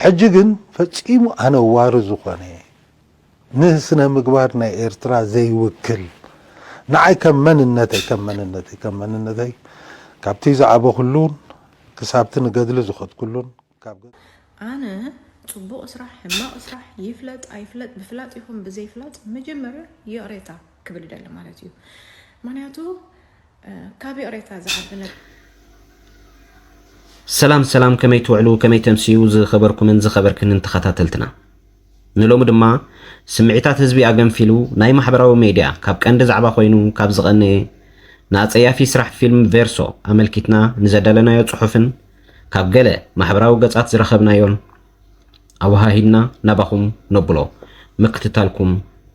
ሕጂ ግን ፈጺሙ ኣነዋሪ ዝኾነ፣ ንስነ ምግባር ናይ ኤርትራ ዘይውክል፣ ንዓይ ከም መንነተይ፣ ከም መንነተይ፣ ከም መንነተይ፣ ካብቲ ዝዓበኹሉን ክሳብቲ ንገድሊ ዝኸድኩሉን፣ ካብ ገ- ኣነ ጽቡቕ ስራሕ፣ ሕማቕ ስራሕ፣ ይፍለጥ ኣይፍለጥ፣ ብፍላጥ ይኹን ብዘይፍላጥ፣ መጀመርያ ይቕሬታ ክብል ይደሊ ማለት እዩ። ምኽንያቱ፣ እ፣ ካብ ይቕሬታ ዝዓቢ ነገር ሰላም ሰላም፣ ከመይ ትውዕሉ፣ ከመይ ተምስዩ፣ ዝኸበርኩምን ዝኸበርክንን ተኸታተልትና። ንሎሚ ድማ ስምዒታት ህዝቢ ኣገንፊሉ ናይ ማሕበራዊ ሜድያ ካብ ቀንዲ ዛዕባ ኮይኑ ካብ ዝቐነየ ንኣጸያፊ ስራሕ ፊልም ቬርሶ ኣመልኪትና ንዘዳለናዮ ጽሑፍን ካብ ገለ ማሕበራዊ ገጻት ዝረኸብናዮን ኣወሃሂድና ናባኹም ነብሎ። ምክትታልኩም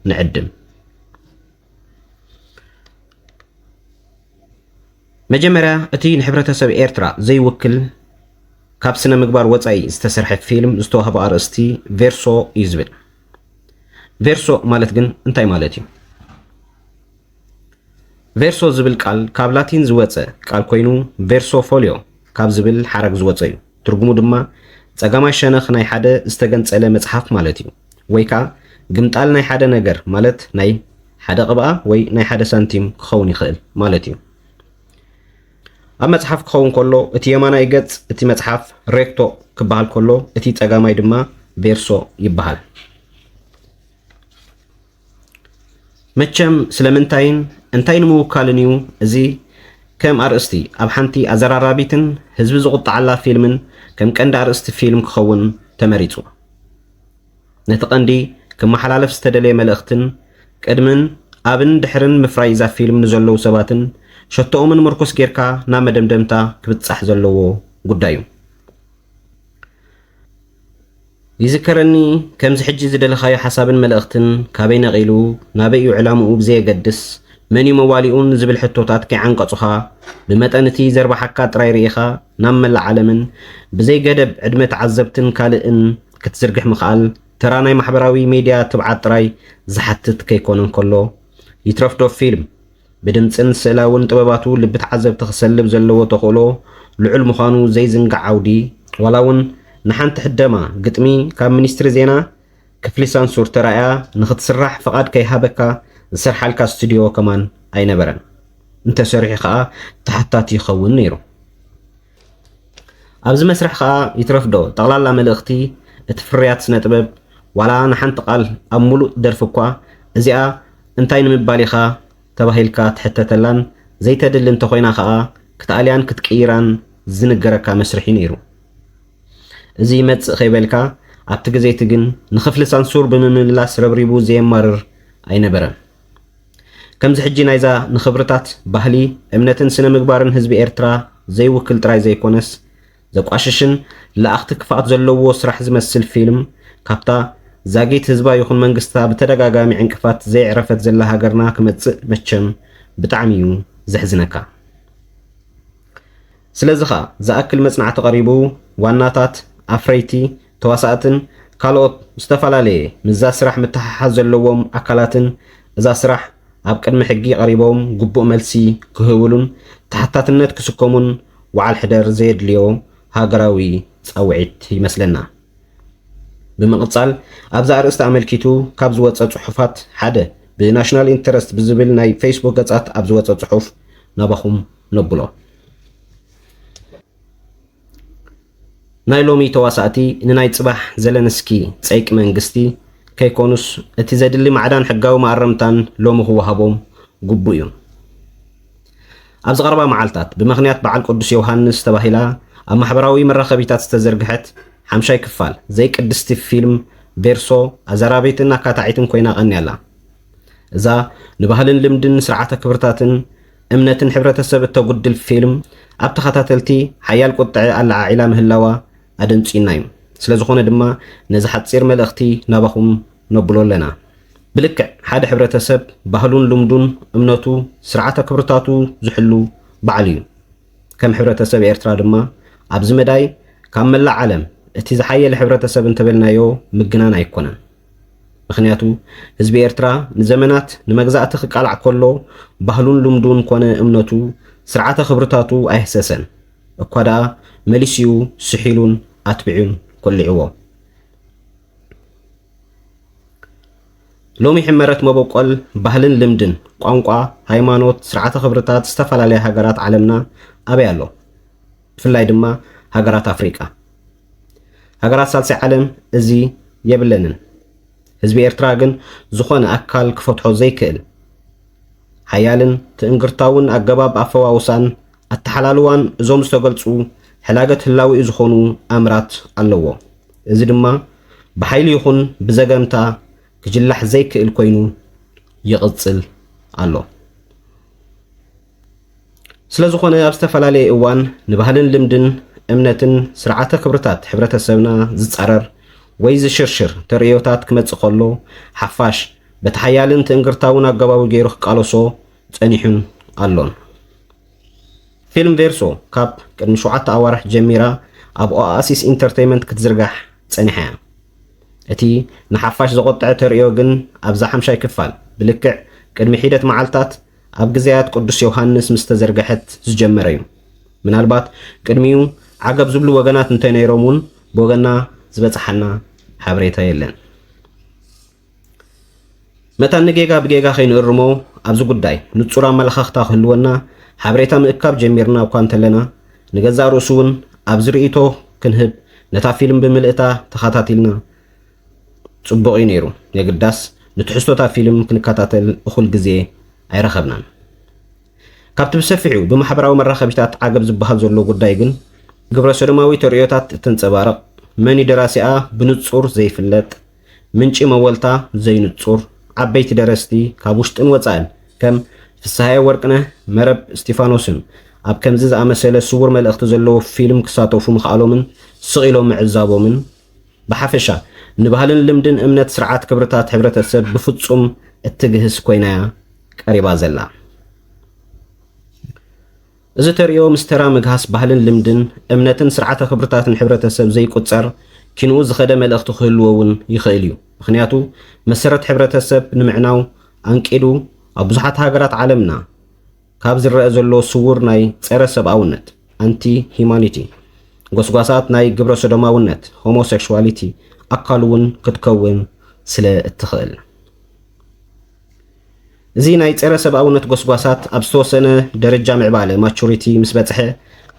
ንዕድም። መጀመርያ እቲ ንሕብረተሰብ ኤርትራ ዘይውክል ካብ ስነ ምግባር ወጻኢ ዝተሰርሐ ፊልም ዝተዋህቦ ኣርእስቲ ቬርሶ እዩ ዝብል። ቬርሶ ማለት ግን እንታይ ማለት እዩ? ቬርሶ ዝብል ቃል ካብ ላቲን ዝወጸ ቃል ኮይኑ ቬርሶ ፎልዮ ካብ ዝብል ሓረግ ዝወጸ እዩ። ትርጉሙ ድማ ጸጋማይ ሸነኽ ናይ ሓደ ዝተገንጸለ መጽሓፍ ማለት እዩ። ወይ ከኣ ግምጣል ናይ ሓደ ነገር ማለት ናይ ሓደ ቅብኣ ወይ ናይ ሓደ ሳንቲም ክኸውን ይኽእል ማለት እዩ። ኣብ መጽሓፍ ክኸውን ከሎ እቲ የማናይ ገጽ እቲ መጽሓፍ ሬክቶ ክበሃል ከሎ እቲ ጸጋማይ ድማ ቬርሶ ይበሃል። መቸም ስለምንታይን እንታይ ንምውካልን እዩ እዚ ከም ኣርእስቲ ኣብ ሓንቲ ኣዘራራቢትን ህዝቢ ዝቑጣዓላ ፊልምን ከም ቀንዲ ኣርእስቲ ፊልም ክኸውን ተመሪጹ? ነቲ ቀንዲ ክመሓላለፍ ዝተደለየ መልእኽትን ቅድምን ኣብን ድሕርን ምፍራይ እዛ ፊልም ንዘለዉ ሰባትን ሸቶኦምን ምርኩስ ጌርካ ናብ መደምደምታ ክብጻሕ ዘለዎ ጉዳይ እዩ። ይዝከረኒ፣ ከምዚ ሕጂ ዝደለኻዮ ሓሳብን መልእኽትን ካበይ ነቒሉ ናበይ እዩ ዕላምኡ ብዘየገድስ መን እዩ መዋሊኡን ዝብል ሕቶታት ከይዓንቀጹኻ ብመጠን እቲ ዘርባሓካ ጥራይ ርኢኻ ናብ መላእ ዓለምን ብዘይ ገደብ ዕድመ ተዓዘብትን ካልእን ክትዝርግሕ ምኽኣል ተራ ናይ ማሕበራዊ ሜድያ ትብዓት ጥራይ ዝሓትት ከይኮነ እንከሎ ይትረፍዶ ፊልም ብድምጽን ስእላውን ጥበባቱ ልቢ ተዓዘብቲ ክሰልብ ዘለዎ ተኽእሎ ልዑል ምዃኑ ዘይዝንጋዕ ዓውዲ ዋላ እውን ንሓንቲ ሕደማ ግጥሚ ካብ ሚኒስትሪ ዜና ክፍሊ ሳንሱር ተራእያ ንኽትስራሕ ፍቓድ ከይሃበካ ዝሰርሓልካ ስቱድዮ ከማን ኣይነበረን። እንተሰሪሑ ኸኣ ተሓታቲ ይኸውን ነይሩ። ኣብዚ መስርሕ ኸኣ ይትረፍዶ ጠቕላላ መልእኽቲ እቲ ፍርያት ስነ ጥበብ ዋላ ንሓንቲ ቃል ኣብ ሙሉእ ደርፊ እኳ እዚኣ እንታይ ንምባል ኢኻ ተባሂልካ ትሕተተላን ዘይተድሊ እንተኾይና ኸኣ ክትኣልያን ክትቅይራን ዝንገረካ መስርሕ እዩ ነይሩ። እዚ ይመጽእ ከይበልካ ኣብቲ ግዜ እቲ ግን ንኽፍሊ ሳንሱር ብምምላስ ረብሪቡ ዘየማርር ኣይነበረን። ከምዚ ሕጂ ናይዛ ንኽብርታት ባህሊ፣ እምነትን ስነ ምግባርን ህዝቢ ኤርትራ ዘይውክል ጥራይ ዘይኮነስ ዘቋሽሽን ለኣኽቲ ክፍኣት ዘለዎ ስራሕ ዝመስል ፊልም ካብታ ዛጊት ህዝባ ይኹን መንግስታ ብተደጋጋሚ ዕንቅፋት ዘየዕረፈት ዘላ ሃገርና ክመጽእ መቸም ብጣዕሚ እዩ ዘሕዝነካ። ስለዚ ኸኣ ዝኣክል መጽናዕቲ ቀሪቡ ዋናታት፣ ኣፍረይቲ፣ ተዋሳእትን ካልኦት ዝተፈላለየ ምስዛ ስራሕ ምትሕሓዝ ዘለዎም ኣካላትን እዛ ስራሕ ኣብ ቅድሚ ሕጊ ቀሪቦም ግቡእ መልሲ ክህብሉን ተሓታትነት ክስከሙን ወዓል ሕደር ዘየድልዮ ሃገራዊ ጻውዒት ይመስለና። ብምቕጻል ኣብዚ ኣርእስቲ ኣመልኪቱ ካብ ዝወጸ ጽሑፋት ሓደ ብናሽናል ኢንተረስት ብዝብል ናይ ፌስቡክ ገጻት ኣብ ዝወጸ ጽሑፍ ናባኹም ነብሎ። ናይ ሎሚ ተዋሳእቲ ንናይ ጽባሕ ዘለንስኪ ጸይቂ መንግስቲ ከይኮኑስ እቲ ዘድሊ ማዕዳን ሕጋዊ መኣረምታን ሎሚ ክወሃቦም ግቡእ እዩ። ኣብዚ ቀረባ መዓልታት ብምኽንያት በዓል ቅዱስ ዮሃንስ ተባሂላ ኣብ ማሕበራዊ መራኸቢታት ዝተዘርግሐት ሓምሻይ ክፋል ዘይቅድስቲ ፊልም ቬርሶ ኣዘራቢትን ኣካታዒትን ኮይና ቀንያ ኣላ። እዛ ንባህልን ልምድን ስርዓተ ክብርታትን እምነትን ሕብረተሰብ እተጉድል ፊልም ኣብ ተኸታተልቲ ሓያል ቁጥዐ ኣለዓዒላ ምህላዋ ኣደንጺዩና እዩ። ስለ ዝኾነ ድማ ነዚ ሓጺር መልእኽቲ ናባኹም ነብሎ ኣለና። ብልክዕ ሓደ ሕብረተሰብ ባህሉን ልምዱን እምነቱ ስርዓተ ክብርታቱ ዝሕሉ ባዕሉ እዩ። ከም ሕብረተሰብ ኤርትራ ድማ ኣብዚ መዳይ ካብ መላእ ዓለም እቲ ዝሓየለ ሕብረተሰብ እንተበልናዮ ምግናን ኣይኮነን። ምኽንያቱ ህዝቢ ኤርትራ ንዘመናት ንመግዛእቲ ክቃላዕ ከሎ ባህሉን ልምዱን ኮነ እምነቱ ስርዓተ ክብርታቱ ኣይህሰሰን። እኳ ደኣ መሊሱ'ዩ ስሒሉን ኣትቢዑን ኮሊዕዎ። ሎሚ ሕመረት መበቆል ባህልን ልምድን፣ ቋንቋ፣ ሃይማኖት፣ ስርዓተ ክብርታት ዝተፈላለያ ሃገራት ዓለምና ኣበይ ኣሎ? ብፍላይ ድማ ሃገራት ኣፍሪቃ። ሃገራት ሳልሳይ ዓለም እዚ የብለንን። ህዝቢ ኤርትራ ግን ዝኾነ ኣካል ክፈትሖ ዘይክእል ሓያልን ትእንግርታውን ኣገባብ ኣፈዋውሳን ኣተሓላልዋን እዞም ዝተገልጹ ሕላገት ህላዊኡ ዝኾኑ ኣምራት ኣለዎ። እዚ ድማ ብሓይሊ ይኹን ብዘገምታ ክጅላሕ ዘይክእል ኮይኑ ይቕጽል ኣሎ። ስለ ዝኾነ ኣብ ዝተፈላለየ እዋን ንባህልን ልምድን እምነትን ስርዓተ ክብርታት ሕብረተሰብና ዝጻረር ወይ ዝሽርሽር ተርእዮታት ክመጽእ ከሎ ሓፋሽ በቲ ሓያልን ትእንግርታውን ኣገባቡ ገይሩ ክቃለሶ ጸኒሑን ኣሎን። ፊልም ቬርሶ ካብ ቅድሚ ሸውዓተ ኣዋርሕ ጀሚራ ኣብ ኦኣሲስ ኢንተርቴይመንት ክትዝርጋሕ ጸኒሓ እያ። እቲ ንሓፋሽ ዘቖጥዐ ተርእዮ ግን ኣብዛ ሓምሻይ ክፋል ብልክዕ ቅድሚ ሒደት መዓልታት ኣብ ግዜያት ቅዱስ ዮሃንስ ምስ ተዘርግሐት ዝጀመረ እዩ። ምናልባት ቅድሚኡ ዓገብ ዝብሉ ወገናት እንተነይሮም እውን ብወገና ዝበጽሓና ሓበሬታ የለን። መታን ንጌጋ ብጌጋ ከይንእርሞ ኣብዚ ጉዳይ ንጹር ኣመለኻኽታ ክህልወና ሓበሬታ ምእካብ ጀሚርና እኳ እንተለና ንገዛእ ርእሱ እውን ኣብዚ ርእይቶ ክንህብ ነታ ፊልም ብምልእታ ተኸታቲልና ጽቡቕ እዩ ነይሩ። የግዳስ ንትሕዝቶታ ፊልም ክንከታተል እኹል ግዜ ኣይረኸብናን። ካብቲ ብሰፊሑ ብማሕበራዊ መራኸቢታት ዓገብ ዝበሃል ዘሎ ጉዳይ ግን ግብረ ሰዶማዊ ተርእዮታት እተንጸባርቕ መን እዩ ደራሲኣ ብንጹር ዘይፍለጥ ምንጪ መወልታ ዘይንጹር ዓበይቲ ደረስቲ ካብ ውሽጥን ወጻእን ከም ፍስሃየ ወርቅነህ፣ መረብ እስጢፋኖስን ኣብ ከምዚ ዝኣመሰለ ስውር መልእኽቲ ዘለዎ ፊልም ክሳተፉ ምኽኣሎምን ስቕ ኢሎም ምዕዛቦምን ብሓፈሻ ንባህልን ልምድን እምነት ስርዓት ክብርታት ሕብረተሰብ ብፍጹም እትግህስ ኮይናያ ቀሪባ ዘላ። እዚ ተርእዮ ምስ ተራ ምግሃስ ባህልን ልምድን እምነትን ስርዓተ ክብርታትን ሕብረተሰብ ዘይቁጸር ኪንኡ ዝኸደ መልእኽቲ ክህልዎ እውን ይኽእል እዩ። ምኽንያቱ መሰረት ሕብረተሰብ ንምዕናው ኣንቂዱ ኣብ ብዙሓት ሃገራት ዓለምና ካብ ዝረአ ዘሎ ስውር ናይ ጸረ ሰብኣውነት ኣንቲ ሂማኒቲ ጎስጓሳት ናይ ግብረ ሰዶማውነት ሆሞሴክሹዋሊቲ ኣካል እውን ክትከውን ስለ እትኽእል። እዚ ናይ ጸረ ሰብኣውነት ጎስጓሳት ኣብ ዝተወሰነ ደረጃ ምዕባለ ማቹሪቲ ምስ በጽሐ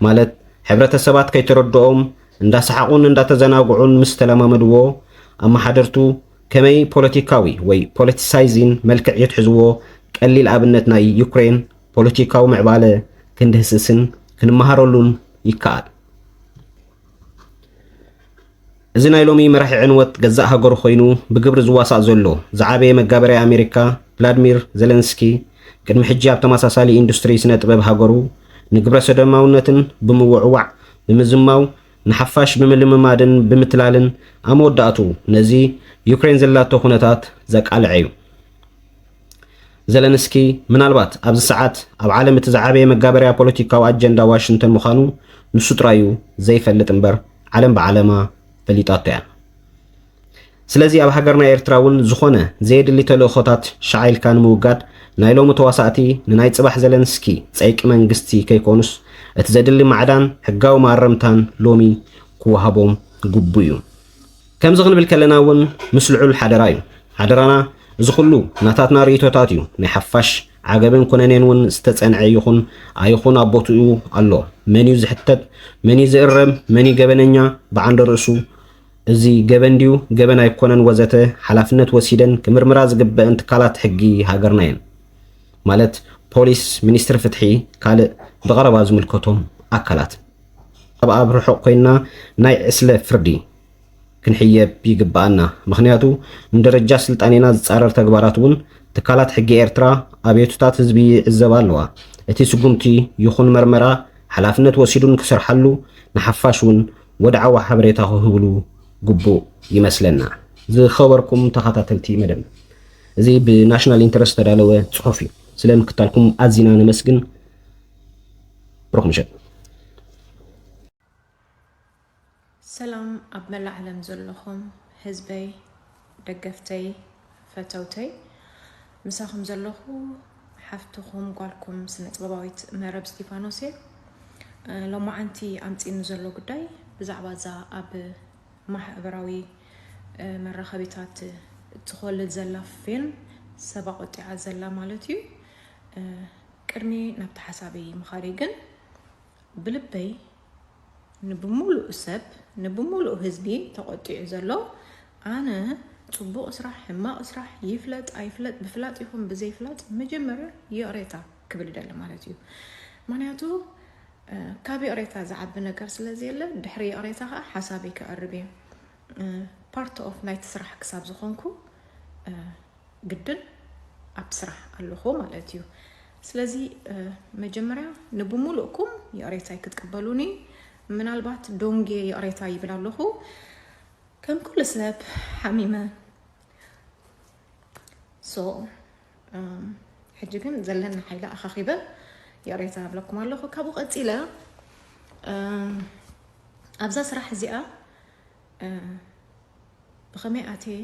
ማለት ሕብረተሰባት ከይተረድኦም እንዳሰሓቑን እንዳተዘናግዑን ምስ ተለማመድዎ ኣመሓደርቱ ከመይ ፖለቲካዊ ወይ ፖለቲሳይዚን መልክዕ የትሕዝዎ ቀሊል ኣብነት ናይ ዩክሬን ፖለቲካዊ ምዕባለ ክንድህስስን ክንመሃረሉን ይከኣል። እዚ ናይ ሎሚ መራሒ ዕንወት ገዛእ ሃገሩ ኮይኑ ብግብሪ ዝዋሳእ ዘሎ ዝዓበየ መጋበርያ ኣሜሪካ ቭላድሚር ዜለንስኪ ቅድሚ ሕጂ ኣብ ተመሳሳሊ ኢንዱስትሪ ስነ ጥበብ ሃገሩ ንግብረ ሰዶማውነትን ብምውዕዋዕ ብምዝማው ንሓፋሽ ብምልምማድን ብምትላልን ኣብ መወዳእቱ ነዚ ዩክሬን ዘላቶ ኩነታት ዘቃልዐ እዩ። ዘለንስኪ ምናልባት ኣብዚ ሰዓት ኣብ ዓለም እቲ ዝዓበየ መጋበርያ ፖለቲካዊ ኣጀንዳ ዋሽንግተን ምዃኑ ንሱ ጥራዩ ዘይፈልጥ እምበር ዓለም ብዓለማ ፈሊጣቶ እያ። ስለዚ ኣብ ሃገርና ኤርትራ እውን ዝኾነ ዘየድሊ ተልእኾታት ሸዓ ኢልካ ንምውጋድ ናይ ሎሚ ተዋሳእቲ ንናይ ጽባሕ ዘለንስኪ ጸይቂ መንግስቲ ከይኮኑስ እቲ ዘድሊ ማዕዳን ሕጋዊ ማረምታን ሎሚ ክወሃቦም ግቡእ እዩ። ከምዚ ክንብል ከለና እውን ምስ ልዑል ሓደራ እዩ። ሓደራና እዚ ኩሉ ናታትና ርእይቶታት እዩ። ናይ ሓፋሽ ዓገብን ኩነኔን እውን ዝተጸንዐ ይኹን ኣይኹን ኣብ ቦትኡ ኣሎ። መን እዩ ዝሕተት? መን እዩ ዝእረም? መን እዩ ገበነኛ? ብዓንደ ርእሱ እዚ ገበን ድዩ ገበን ኣይኮነን ወዘተ ሓላፍነት ወሲደን ክምርምራ ዝግበአን ትካላት ሕጊ ሃገርና እየን። ማለት ፖሊስ፣ ሚኒስትሪ ፍትሒ፣ ካልእ ብቐረባ ዝምልከቶም ኣካላት። ኣብ ኣብ ርሑቕ ኮይንና ናይ ዕስለ ፍርዲ ክንሕየብ ይግበኣና። ምኽንያቱ ንደረጃ ስልጣኔና ዝጻረር ተግባራት እውን ትካላት ሕጊ ኤርትራ ኣብዮትታት ህዝቢ ይዕዘባ ኣለዋ። እቲ ስጉምቲ ይኹን መርመራ ሓላፍነት ወሲዱን ክሰርሓሉ ንሓፋሽ እውን ወድዓዊ ሓበሬታ ክህብሉ ግቡእ ይመስለና። ዝኸበርኩም ተኸታተልቲ መደብ፣ እዚ ብናሽናል ኢንተረስት ዝተዳለወ ጽሑፍ እዩ። ስለ ምክታልኩም ኣዚና ነመስግን። ብሩኽ ምሸት። ሰላም ኣብ መላእ ዓለም ዘለኹም ህዝበይ፣ ደገፍተይ፣ ፈተውተይ፣ ምሳኹም ዘለኹ ሓፍትኹም ጓልኩም ስነ ጥበባዊት መረብ እስጢፋኖስ እየ። ሎማዓንቲ ኣምጺእኒ ዘሎ ጉዳይ ብዛዕባ እዛ ኣብ ማሕበራዊ መራኸቢታት እትኾልድ ዘላ ፊልም ሰባ ቆጢዓ ዘላ ማለት እዩ። ቅድሚ ናብቲ ሓሳበይ ምኻደይ ግን ብልበይ ንብሙሉእ ሰብ ንብሙሉእ ህዝቢ ተቆጢዑ ዘሎ ኣነ ጽቡቕ ስራሕ ሕማቕ ስራሕ ይፍለጥ ኣይፍለጥ ብፍላጥ ይኹን ብዘይፍላጥ መጀመርያ ይቕሬታ ክብል ደለ ማለት እዩ። ምክንያቱ ካብ ይቕሬታ ዝዓቢ ነገር ስለዘየለ ድሕሪ ይቕሬታ ከዓ ሓሳበይ ክቐርብ እየ። ፓርት ኦፍ ናይቲ ስራሕ ክሳብ ዝኾንኩ ግድን ኣብ ስራሕ ኣለኹ ማለት እዩ። ስለዚ መጀመርያ ንብሙሉእኩም ይቕሬታይ ክትቅበሉኒ ምናልባት ዶንጌ ይቕሬታ ይብል ኣለኹ ከም ኩሉ ሰብ ሓሚመ። ሶ ሕጂ ግን ዘለና ሓይላ ኣኻኺበ ይቕሬታ እብለኩም ኣለኹ። ካብኡ ቀፂለ ኣብዛ ስራሕ እዚኣ ብኸመይ ኣትየ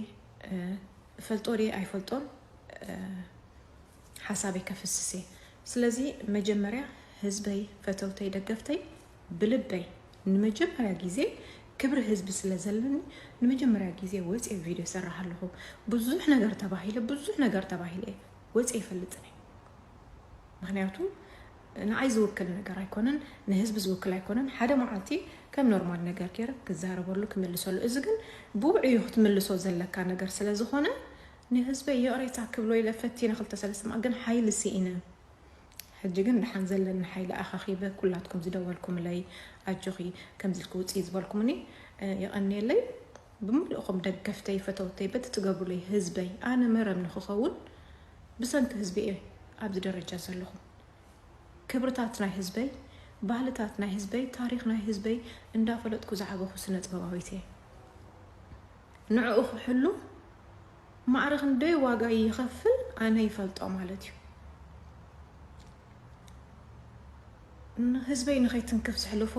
እፈልጦ ድየ ኣይፈልጦን ሓሳበይ ከፍስስ እየ። ስለዚ መጀመርያ ህዝበይ፣ ፈተውተይ፣ ደገፍተይ ብልበይ ንመጀመርያ ግዜ ክብሪ ህዝቢ ስለ ዘለኒ ንመጀመርያ ግዜ ወፅየ ቪድዮ ሰራሕ ኣለኹ። ብዙሕ ነገር ተባሂለ ብዙሕ ነገር ተባሂለ እየ ወፅየ ይፈልጥን እየ። ምክንያቱ ንዓይ ዝውክል ነገር ኣይኮነን፣ ንህዝቢ ዝውክል ኣይኮነን። ሓደ መዓልቲ ከም ኖርማል ነገር ገይረ ክዛረበሉ ክምልሰሉ። እዚ ግን ብውዕዩ ክትምልሶ ዘለካ ነገር ስለ ዝኾነ ንህዝበይ ይቕሬታ ክብሎ ኢለ ፈቲነ ክልተ ሰለስተ መዓልቲ ግን ሓይሊ ስኢነ። ሕጂ ግን ደሓን ዘለኒ ሓይሊ ኣኻኺበ ኩላትኩም ዝደወልኩምለይ ኣጆኺ ከምዚ ኢልኪ ውፅኢ ዝበልኩምኒ የቐንየለይ። ብምሉእኹም ደገፍተይ ፈተውተይ በቲ ትገብሩለይ ህዝበይ ኣነ መረብ ንክኸውን ብሰንኪ ህዝቢ እየ ኣብዚ ደረጃ ዘለኹ። ክብርታት ናይ ህዝበይ፣ ባህልታት ናይ ህዝበይ፣ ታሪኽ ናይ ህዝበይ እንዳፈለጥኩ ዝዓበኹ ስነ ጥበባዊት እየ። ንዕኡ ክሕሉ ማዕረ ክንደይ ዋጋ ይኸፍል ኣነ ይፈልጦ ማለት እዩ። ንህዝበይ ንኸይትንክፍ ዝሕልፎ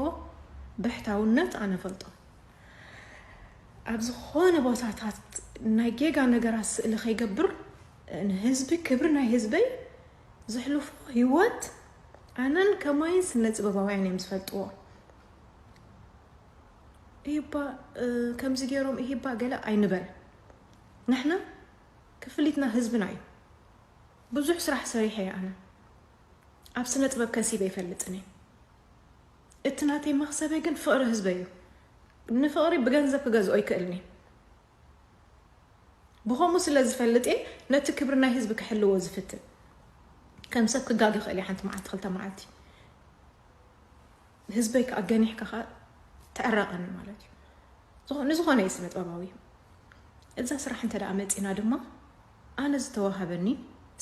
ብሕታውነት ኣነ ፈልጦ። ኣብ ዝኾነ ቦታታት ናይ ጌጋ ነገራት ስእሊ ከይገብር ንህዝቢ ክብሪ ናይ ህዝበይ ዝሕልፎ ህይወት ኣነን ከማይን ስነ ጥበባውያን እዮም ዝፈልጥዎ። ይህባ ከምዚ ገይሮም ይህባ ገለ ኣይንበል። ንሕና ክፍሊትና ህዝብና እዩ። ብዙሕ ስራሕ ሰሪሐ እየ ኣነ ኣብ ስነ ጥበብ ከሲበ ይፈልጥን እየ። እቲ ናተይ መክሰበይ ግን ፍቕሪ ህዝበይ እዩ። ንፍቕሪ ብገንዘብ ክገዝኦ ይክእልኒ። ብኸምኡ ስለ ዝፈልጥ እየ ነቲ ክብሪ ናይ ህዝቢ ክሕልዎ ዝፍትን። ከም ሰብ ክጋገ ይኽእል እየ ሓንቲ መዓልቲ ክልተ መዓልቲ። ህዝበይ ከዓ ገኒሕካ ከዓ ተዕረቐኒ ማለት እዩ። ዝኾ- ንዝኾነ እዩ ስነ ጥበባዊ። እዛ ስራሕ እንተ ደኣ መጺና ድማ ኣነ ዝተዋሃበኒ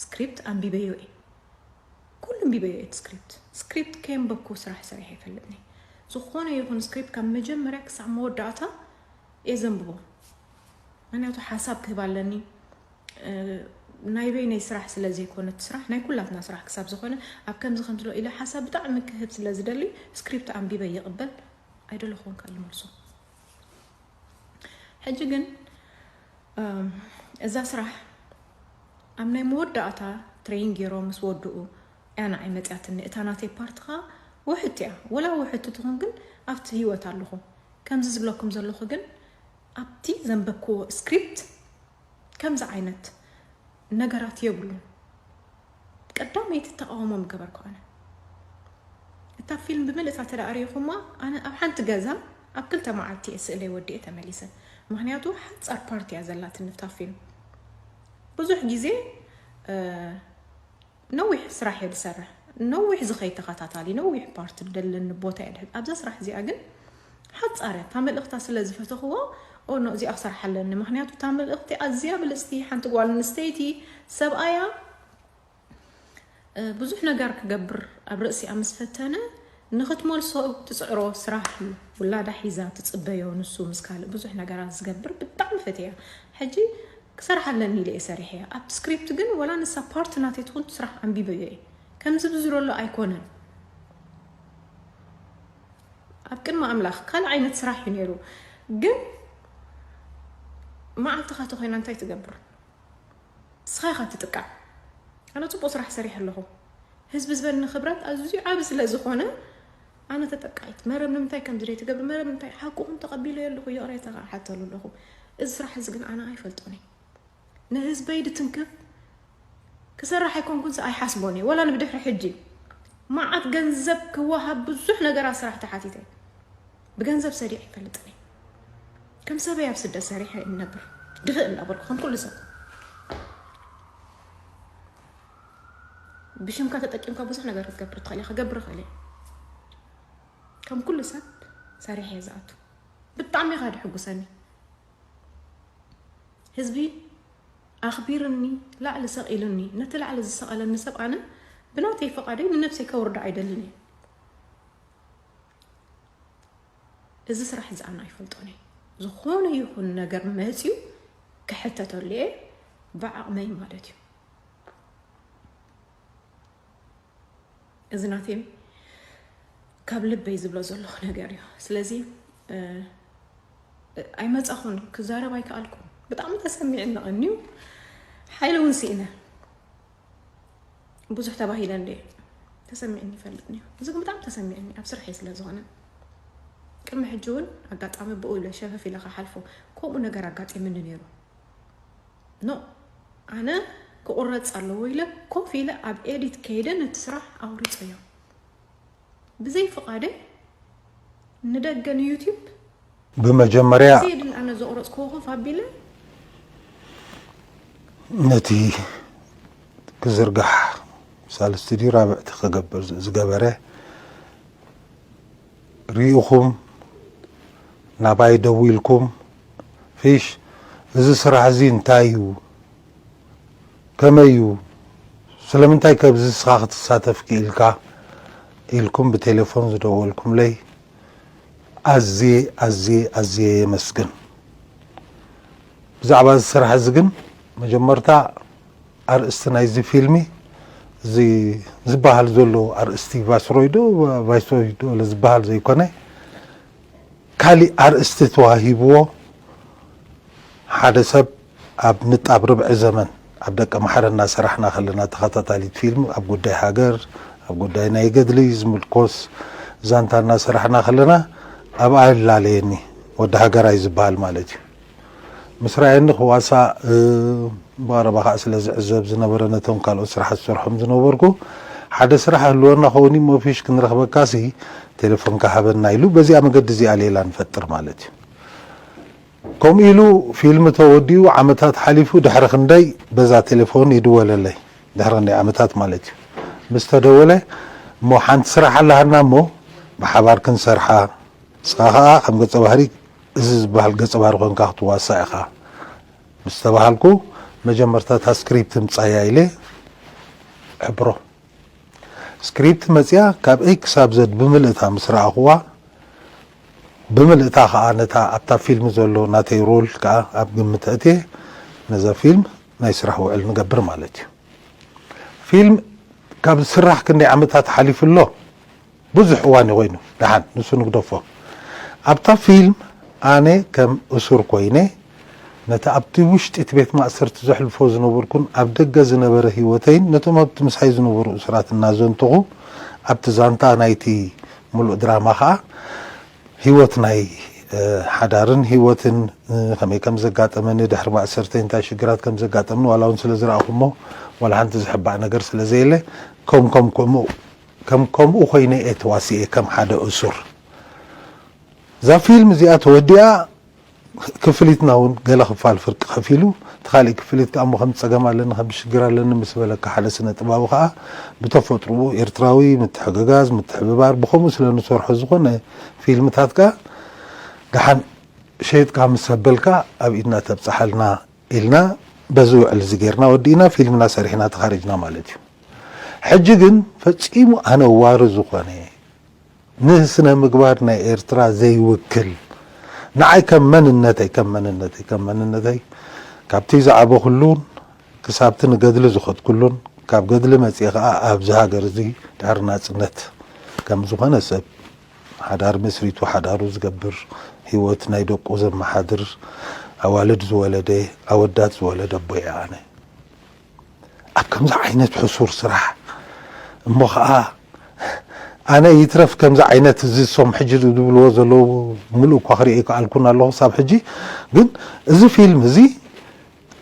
ስክሪፕት ኣንቢበዮ እየ። ኩሉ ኣንቢበዮ እየ እቲ ስክሪፕት። ስክሪፕት ከየንበብኩ ስራሕ ሰሪሐ ይፈልጥኒ። ዝኾነ ይኹን ስክሪፕት ካብ መጀመርያ ክሳዕ መወዳእታ እየ ዘንብቦ። ምክንያቱ ሓሳብ ክህብ ኣለኒ። ናይ በይነይ ስራሕ ስለ ዘይኮነ እቲ ስራሕ ናይ ኩላትና ስራሕ ክሳብ ዝኾነ ኣብ ከምዚ ከምዚ ኢለ ሓሳብ ብጣዕሚ ክህብ ስለ ዝደሊ ስክሪፕት ኣንቢበ ይቕበል ኣይደለኹን ከኣ ይመልሶ። ሕጂ ግን እዛ ስራሕ ኣብ ናይ መወዳእታ ትሬን ገይሮም ምስ ወድኡ እያ ንዓይ መፅያትኒ። እታ ናተይ ፓርት ኸዓ ውሕት እያ። ወላ ውሕት ትኹን ግን ኣብቲ ህይወት ኣለኹ። ከምዚ ዝብለኩም ዘለኹ ግን ኣብቲ ዘንበብክዎ ስክሪፕት ከምዚ ዓይነት ነገራት የብሉን። ቀዳመይቲ ተቃውሞ ምገበርኩ ኣነ። እታ ፊልም ብምልእታ ተዳኣሪኹማ ኣነ ኣብ ሓንቲ ገዛ ኣብ ክልተ መዓልቲ እየ ስእለይ ወዲኤ ተመሊሰ። ምክንያቱ ሓፃር ፓርቲ እያ ዘላትኒ እታ ፊልም። ብዙሕ ግዜ ነዊሕ ስራሕ እየ ዝሰርሕ፣ ነዊሕ ዝኸይድ ተኸታታሊ፣ ነዊሕ ፓርት ደለኒ ቦታ እየ ድሕዝ። ኣብዛ ስራሕ እዚኣ ግን ሓፃር እያ። እታ መልእኽታ ስለ ዝፈተኽዎ ኦ ኖ እዚኣ ክሰርሓ ኣለኒ። ምክንያቱ እታ መልእኽቲ ኣዝያ ብልፅቲ፣ ሓንቲ ጓል ኣንስተይቲ ሰብኣያ ብዙሕ ነገር ክገብር ኣብ ርእሲኣ ምስ ፈተነ ንክትመልሶ ትፅዕሮ ስራሕ እዩ። ውላዳ ሒዛ ትፅበዮ፣ ንሱ ምስ ካልእ ብዙሕ ነገራት ዝገብር ብጣዕሚ ፈትያ። ሕጂ ክሰርሓ ኣለኒ ኢለ እየ ሰሪሐያ። ኣብ ስክሪፕት ግን ወላ ንሳ ፓርት ናተይ ትኹን ስራሕ ኣንቢበዮ እየ። ከምዚ ብዙ ዘሎ ኣይኮነን። ኣብ ቅድሚ ኣምላኽ ካልእ ዓይነት ስራሕ እዩ ነይሩ። ግን መዓልትኻ ተኾይና እንታይ ትገብር? ንስኻ ኢኻ ትጥቃዕ። ኣነ ፅቡቅ ስራሕ ሰሪሐ ኣለኹ። ህዝቢ ዝበኒ ክብረት ኣዝዩ ዓቢ ስለ ዝኾነ ኣነ ተጠቃይት። መረብ ንምንታይ ከምዚ ደይ ትገብር? መረብ ንምንታይ ሓቁኹም ተቐቢለዮ ኣለኹ፣ ይቕሬታ ከዓ ሓተሉ ኣለኹ። እዚ ስራሕ እዚ ግን ኣነ ኣይፈልጦን እየ። ንህዝበይ ድትንክፍ ክሰርሕ ኣይኮንኩን ኣይሓስቦን እየ። ወላ ንብድሕሪ ሕጂ መዓት ገንዘብ ክወሃብ ብዙሕ ነገራት ስራሕ ተሓቲተ ብገንዘብ ሰሪሕ ይፈልጥን እየ። ከም ሰበይ ኣብ ስደት ሰሪሐ እነብር ድፍእ እንዳበልኩ ከም ኩሉ ሰብ ብሽምካ ተጠቂምካ ብዙሕ ነገር ክትገብር ትኽእል እየ። ክገብር እኽእል እየ። ከም ኩሉ ሰብ ሰሪሐ እየ ዝኣቱ። ብጣዕሚ ኢኻ ድሕጉሰኒ። ህዝቢ ኣኽቢርኒ፣ ላዕሊ ሰቒሉኒ። ነቲ ላዕሊ ዝሰቐለኒ ሰብ ኣነ ብናተይ ፍቓደይ ንነብሰይ ከውርዶ ኣይደልን እየ። እዚ ስራሕ እዚ ኣነ ኣይፈልጦን እየ። ዝኾነ ይኹን ነገር መፅዩ ክሕተተሉ እየ ብዓቕመይ ማለት እዩ። እዚ ናተይ ካብ ልበይ ዝብሎ ዘለኹ ነገር እዩ። ስለዚ ኣይመጻኹን፣ ክዛረብ ኣይከኣልኩን። ብጣዕሚ ተሰሚዕኒ ቀንዩ ሓይሊ እውን ስኢነ። ብዙሕ ተባሂለ እንደ ተሰሚዕኒ ይፈልጥኒ እዩ። እዚ ግን ብጣዕሚ ተሰሚዕኒ ኣብ ስርሐይ ስለ ዝኾነ ቅድሚ ሕጂ እውን ኣጋጣሚ ብኡ ኢለ ሸፈፍ ኢለ ክሓልፎ ከምኡ ነገር ኣጋጢምኒ ነይሩ። ኖ ኣነ ክቑረፅ ኣለዎ ኢለ ኮፍ ኢለ ኣብ ኤዲት ከይደ ነቲ ስራሕ ኣውሪፀዮ። ብዘይ ፍቓደይ ንደገ ንዩቲዩብ ብመጀመርያ ዘየድል ኣነ ዘቑረፅክዎ ኮፍ ኣቢለ ነቲ ክዝርጋሕ ሳልስቲ ድዩ ራብዕቲ ክገብር ዝገበረ ርኢኹም ናባይ ደዊልኩም ፊሽ እዚ ስራሕ እዚ እንታይ እዩ ከመይ እዩ ስለምንታይ ከብዚ ንስኻ ክትሳተፍ ክኢልካ ኢልኩም ብቴሌፎን ዝደወልኩምለይ ኣዝየ ኣዝየ ኣዝየ የመስግን። ብዛዕባ እዚ ስራሕ እዚ ግን መጀመርታ ኣርእስቲ ናይዚ ፊልሚ እዚ ዝበሃል ዘሎ ኣርእስቲ ቫይስሮይ ዶ ቫይስሮይ ዶ ዝበሃል ዘይኮነ ካሊእ ኣርእስቲ ተዋሂብዎ ሓደ ሰብ ኣብ ንጣብ ርብዒ ዘመን ኣብ ደቀ ማሕረ እናሰራሕና ከለና ተኸታታሊት ፊልም ኣብ ጉዳይ ሃገር ኣብ ጉዳይ ናይ ገድሊ ዝምልኮስ ዛንታ እናሰራሕና ከለና ኣብኣ ይላለየኒ ወዲ ሃገራይ ዝበሃል ማለት እዩ ምስ ረኣየኒ ክዋሳእ ብቐረባ ከዓ ስለ ዝዕዘብ ዝነበረ ነቶም ካልኦት ስራሓት ዝሰርሖም ዝነበርኩ ሓደ ስራሕ ህልወና ከውን እሞ ፊሽ ክንረኽበካሲ ቴሌፎንካ ሃበና ኢሉ በዚኣ መገዲ እዚኣ ሌላ ንፈጥር ማለት እዩ ከምኡ ኢሉ ፊልም ተወዲኡ ዓመታት ሓሊፉ ድሕሪ ክንደይ በዛ ቴሌፎን ይድወለለይ ድሕሪ ክንደይ ዓመታት ማለት እዩ ምስ ተደወለ እሞ ሓንቲ ስራሕ ኣለሃና እሞ ብሓባር ክንሰርሓ ንስኻ ከዓ ከም ገፀ ባህሪ እዚ ዝበሃል ገፀ ባህሪ ኮንካ ክትዋሳእ ኢኻ ምስ ተባሃልኩ መጀመርታ እታ ስክሪፕት ምፃያ ኢለ ሕብሮ ስክሪፕት መፅያ ካብ ኤ ክሳብ ዘድ ብምልእታ ምስ ረኣኽዋ ብምልእታ ከዓ ነታ ኣብታ ፊልም ዘሎ ናተይ ሮል ከዓ ኣብ ግምት ኣእትየ ነዛ ፊልም ናይ ስራሕ ውዕል ንገብር ማለት እዩ ፊልም ካብ ዝስራሕ ክንደይ ዓመታት ሓሊፉ ኣሎ ብዙሕ እዋን እዩ ኮይኑ ደሓን ንሱ ንግደፎ ኣብታ ፊልም ኣነ ከም እሱር ኮይነ ነቲ ኣብቲ ውሽጢ እቲ ቤት ማእሰርቲ ዘሕልፎ ዝነበርኩን ኣብ ደገ ዝነበረ ህይወተይን ነቶም ኣብቲ ምሳይ ዝነበሩ እሱራት እናዘንተኹ ኣብቲ ዛንታ ናይቲ ሙሉእ ድራማ ከዓ ህይወት ናይ ሓዳርን ህይወትን ከመይ ከም ዘጋጠመኒ ድሕሪ ማእሰርተይ እንታይ ሽግራት ከም ዘጋጠምኒ ዋላ እውን ስለ ዝረኣኹ እሞ ዋላ ሓንቲ ዝሕባእ ነገር ስለ ዘየለ ከም ከም ከምኡ ከም ከምኡ ኮይነ እየ ተዋሲኤ ከም ሓደ እሱር እዛ ፊልም እዚኣ ተወዲኣ ክፍሊትና እውን ገለ ክፋል ፍርቂ ከፊሉ እቲ ካሊእ ክፍሊት ከዓ እሞ ከም ፀገም ኣለኒ ከም ሽግር ኣለኒ ምስ በለካ ሓደ ስነ ጥባዊ ከዓ ብተፈጥሮኡ ኤርትራዊ ምትሕግጋዝ ምትሕብባር ብከምኡ ስለ ንሰርሖ ዝኾነ ፊልምታት ከዓ ደሓን ሸይጥካ ምስ ኣበልካ ኣብ ኢድና ተብፅሓልና ኢልና በዚ ውዕል እዚ ጌርና ወዲእና ፊልምና ሰሪሕና ተኻሪጅና ማለት እዩ ሕጂ ግን ፈፂሙ ኣነዋሪ ዝኾነ ንስነ ምግባር ናይ ኤርትራ ዘይውክል ንዓይ ከም መንነተይ ከም መንነተይ ከም መንነተይ ካብቲ ዝዓበኹሉን ክሳብቲ ንገድሊ ዝኸድኩሉን ካብ ገድሊ መፅየ ከዓ ኣብዚ ሃገር እዚ ድሕሪ ናፅነት ከም ዝኾነ ሰብ ሓዳር መስሪቱ ሓዳሩ ዝገብር ህይወት ናይ ደቁ ዘመሓድር ኣዋልድ ዝወለደ ኣወዳት ዝወለደ ኣቦ እየ ኣነ ኣብ ከምዚ ዓይነት ሕሱር ስራሕ እሞ ከዓ ኣነ ይትረፍ ከምዚ ዓይነት እዚ ሶም ሕጂ ዝብልዎ ዘለዉ ምሉእ እኳ ክርኢ ከኣልኩን ኣለኹ ሳብ ሕጂ ግን እዚ ፊልም እዚ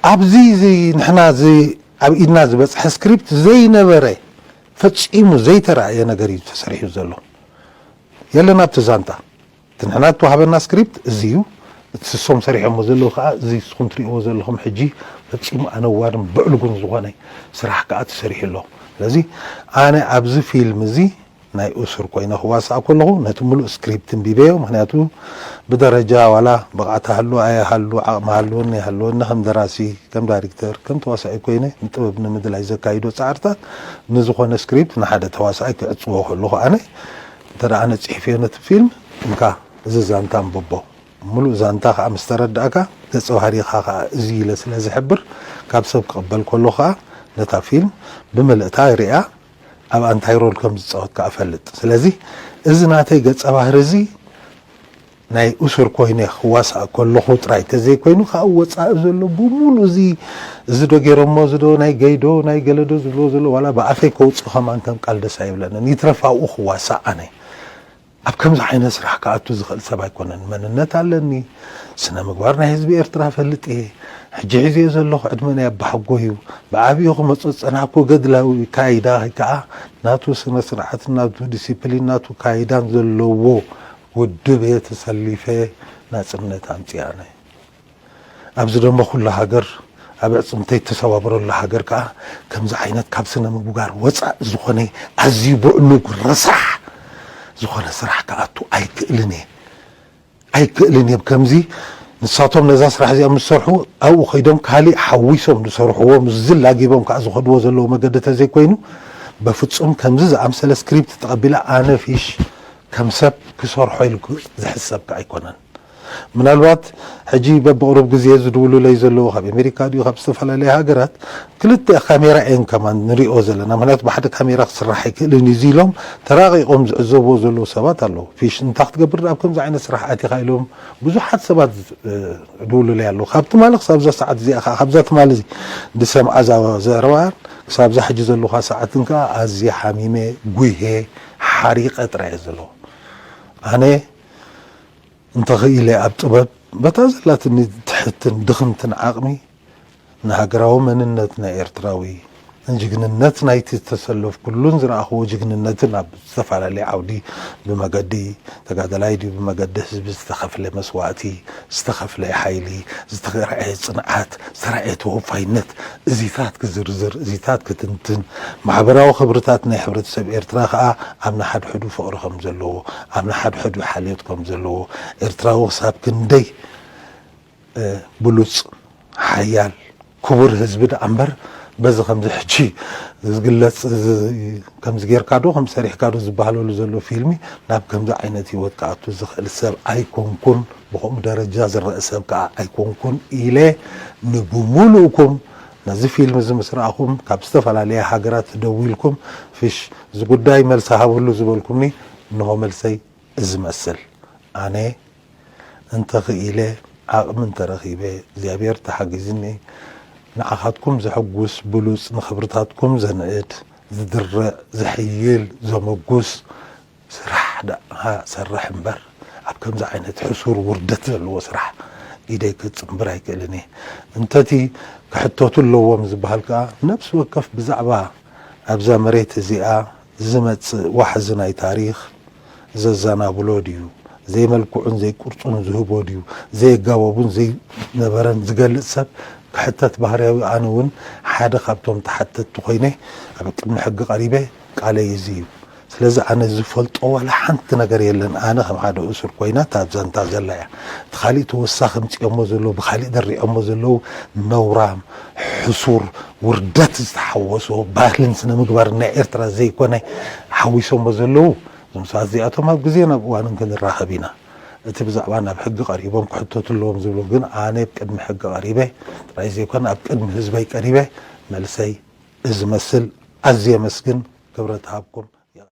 ኣብዚ እዚ ንሕና እዚ ኣብ ኢድና ዝበፅሐ ስክሪፕት ዘይነበረ፣ ፈፂሙ ዘይተራእየ ነገር እዩ ተሰሪሑ ዘሎ። የለን ኣብቲ ዛንታ። እቲ ንሕና እተዋህበና ስክሪፕት እዚ እዩ። እቲ ንሶም ሰሪሖሞ ዘለዉ ከዓ እዚ ንስኹም ትርእይዎ ዘለኹም ሕጂ ፈፂሙ ኣነዋርን ብዕሉጉን ዝኾነ ስራሕ ከዓ ተሰሪሑ ኣሎ። ስለዚ ኣነ ኣብዚ ፊልም እዚ ናይ እሱር ኮይነ ክዋሳእ ከለኹ ነቲ ሙሉእ ስክሪፕት እንቢበዮ። ምኽንያቱ ብደረጃ ዋላ ብቕዓት ሃሉ ኣይሃሉ፣ ዓቕሚ ሃልወኒ ኣይሃልወኒ፣ ከም ደራሲ፣ ከም ዳይሬክተር፣ ከም ተዋሳኢ ኮይነ ንጥበብ ንምድላይ ዘካይዶ ፃዕርታት ንዝኾነ ስክሪፕት ንሓደ ተዋሳኣይ ክዕፅዎ ከለኹ ኣነ እንተ ደኣ ኣነ ፅሒፍዮ ነቲ ፊልም፣ እንካ እዚ ዛንታ ኣንብቦ፣ ሙሉእ ዛንታ ከዓ ምስ ተረዳእካ፣ ገፀ ባህሪኻ ከዓ እዚ ኢለ ስለ ዝሕብር፣ ካብ ሰብ ክቕበል ከሎ ከዓ ነታ ፊልም ብምልእታ ሪኣ ኣብ ኣንታይ ሮል ከም ዝፃወት ከዓ እፈልጥ። ስለዚ እዚ ናተይ ገፀ ባህሪ እዚ ናይ እሱር ኮይነ ክዋሳእ ከለኹ ጥራይ ተዘይኮይኑ፣ ካብኡ ወፃኢ ዘሎ ብሙሉ እዚ፣ እዚ ዶ ገይሮሞ፣ እዚ ዶ ናይ ገይዶ ናይ ገለዶ ዝብሎ ዘሎ፣ ዋላ ብኣፈይ ከውፅእ ከማን ከም ቃል ደስ ኣይብለንን። ይትረፍ ኣብኡ ክዋሳእ ኣነ። ኣብ ከምዚ ዓይነት ስራሕ ክኣቱ ዝኽእል ሰብ ኣይኮነን። መንነት ኣለኒ። ስነ ምግባር ናይ ህዝቢ ኤርትራ ፈልጥ እየ። ሕጂ ሒዝዮ ዘለኹ ዕድመ ናይ ኣባሓጎ እዩ። ብዓብዩ ክመጾ ዝጸናሕኩ ገድላዊ ካይዳ ከኣ ናቱ ስነ ስርዓትን ናቱ ዲሲፕሊን ናቱ ካይዳን ዘለዎ ውድብ እየ ተሰሊፈ ናጽነት ኣምጺኣነ። ኣብዚ ደሞ ኩላ ሃገር ኣብ ኣዕጽምተይ እተሰባብረላ ሃገር ከኣ ከምዚ ዓይነት ካብ ስነ ምግባር ወጻእ ዝኾነ ኣዝዩ ብዕሉግ ረሳሕ ዝኾነ ስራሕ ክኣቱ ኣይክእልን እየ። ኣይክእልን እየ። ከምዚ ንሳቶም ነዛ ስራሕ እዚኣ ምስ ሰርሑ ኣብኡ ከይዶም ካሊእ ሓዊሶም ዝሰርሕዎ ምስዚ ላጊቦም ከኣ ዝኸድዎ ዘለዉ መገዲ ተዘይኮይኑ በፍጹም ከምዚ ዝኣምሰለ ስክሪፕት ተቐቢለ ኣነ ፊሽ ከም ሰብ ክሰርሖ ኢሉ ዝሕሰብ ከኣ ኣይኮነን። ምናልባት ሕጂ በብቕሩብ ግዜ ዝድውሉለይ ዘለዉ ካብ ኣሜሪካ ድዩ ካብ ዝተፈላለያ ሃገራት ክልተ ካሜራ እየን ከማን ንሪኦ ዘለና። ምክንያቱ ብሓደ ካሜራ ክስራሕ ኣይክእልን እዩ ኢሎም ተራቒቖም ዝዕዘብዎ ዘለዉ ሰባት ኣለዉ። ፊሽ እንታይ ክትገብር ኣብ ከምዚ ዓይነት ስራሕ ኣቲኻ ኢሎም ብዙሓት ሰባት እ፣ ድውሉለይ ኣለዉ። ካብ ትማሊ ክሳብ እዛ ሰዓት እዚኣ ከዓ ካብዛ ትማሊ እዚ ዝሰምዓ እዛ ዘረባን ክሳብ እዛ ሕጂ ዘለኹዋ ሰዓትን ከዓ ኣዝየ ሓሚመ፣ ጉሄ፣ ሓሪቐ ጥራይ እየ ዘለኹ። ኣነ እንተኽኢለ ኣብ ጥበብ በታ ዘላትኒ ትሕትን ድኽምትን ዓቕሚ ንሃገራዊ መንነት ናይ ኤርትራዊ፣ ንጅግንነት ናይቲ ዝተሰለፍኩሉን ዝረኣኽዎ ጅግንነትን ኣብ ዝተፈላለየ ዓውዲ ብመገዲ ተጋዳላይ ድዩ ብመገዲ ህዝቢ ዝተኸፍለ መስዋእቲ፣ ዝተኸፍለ ሓይሊ፣ ዝተረኣየ ጽንዓት፣ ዝተረኣየ ተወፋይነት፣ እዚታት ክዝርዝር፣ እዚታት ክትንትን፣ ማሕበራዊ ክብርታት ናይ ሕብረተሰብ ኤርትራ ከኣ ኣብ ንሓድሕዱ ፍቕሪ ከም ዘለዎ፣ ኣብ ንሓድሕዱ ሓልዮት ከም ዘለዎ፣ ኤርትራዊ ክሳብ ክንደይ እ፣ ብሉጽ፣ ሓያል፣ ክቡር ህዝቢ ደኣ እምበር፣ በዚ ከምዚ ሕጂ ዝግለጽ፣ እዚ ከምዚ ጌርካ ዶ፣ ከምዚ ሰሪሕካ ዶ ዝበሃለሉ ዘሎ ፊልሚ፣ ናብ ከምዚ ዓይነት ህይወት ክኣቱ ዝኽእል ሰብ ኣይኮንኩን፣ ብኸምኡ ደረጃ ዝረአ ሰብ ከኣ ኣይኮንኩን ኢለ ንብሙሉእኩም ነዚ ፊልም እዚ ምስ ረኣኹም፣ ካብ ዝተፈላለያ ሃገራት ደዊልኩም፣ ፍሽ፣ እዚ ጉዳይ መልሲ ሃብሉ ዝበልኩምኒ፣ እንሆ መልሰይ እዚ መስል። ኣነ እንተኽኢለ፣ ዓቕሚ እንተረኺበ፣ እግዚኣብሔር ተሓጊዝኒ፣ ንዓኻትኩም ዘሐጉስ ብሉጽ፣ ንኽብርታትኩም ዘንእድ፣ ዝድርዕ፣ ዝሕይል፣ ዘመጉስ ስራሕ ደኣ ሰርሕ እምበር፣ ኣብ ከምዚ ዓይነት ሕሱር ውርደት ዘለዎ ስራሕ ኢደይ ክጽንብር ኣይክእልን እየ። እንተቲ ክሕተቱ ኣለዎም ዝበሃል ከኣ፣ ነፍሲ ወከፍ ብዛዕባ ኣብዛ መሬት እዚኣ ዝመጽእ ዋሕዚ ናይ ታሪኽ ዘዘናብሎ ድዩ? ዘይመልክዑን ዘይቅርጹን ዝህቦ ድዩ? ዘየጋበቡን ዘይነበረን ዝገልጽ ሰብ ክሕተት ባህርያዊ። ኣነ እውን ሓደ ካብቶም ተሓተትቲ ኮይነ ኣብ ቅድሚ ሕጊ ቀሪበ ቃለይ እዚ እዩ። ስለዚ ኣነ ዝፈልጦ ዋላ ሓንቲ ነገር የለን። ኣነ ከም ሓደ እሱር ኮይና እታ ኣብ ዛንታ ዘላ እያ። እቲ ካሊእ ተወሳኺ ምጽኦሞ ዘለዉ፣ ብካሊእ ደሪዖሞ ዘለዉ ነውራም፣ ሕሱር፣ ውርደት ዝተሓወሶ ባህልን ስነ ምግባርን ናይ ኤርትራ ዘይኮነ ሓዊሶሞ ዘለዉ፣ እዞም ሰባት እዚኣቶም ኣብ ግዜን ኣብ እዋንን ክንራኸብ ኢና። እቲ ብዛዕባ ናብ ሕጊ ቀሪቦም ክሕተቱ ኣለዎም ዝብሎ ግን ኣነ ኣብ ቅድሚ ሕጊ ቀሪበ ጥራይ ዘይኮነ ኣብ ቅድሚ ህዝበይ ቀሪበ መልሰይ እዚ መስል። ኣዝየ የመስግን። ክብረት ይሃብኩም።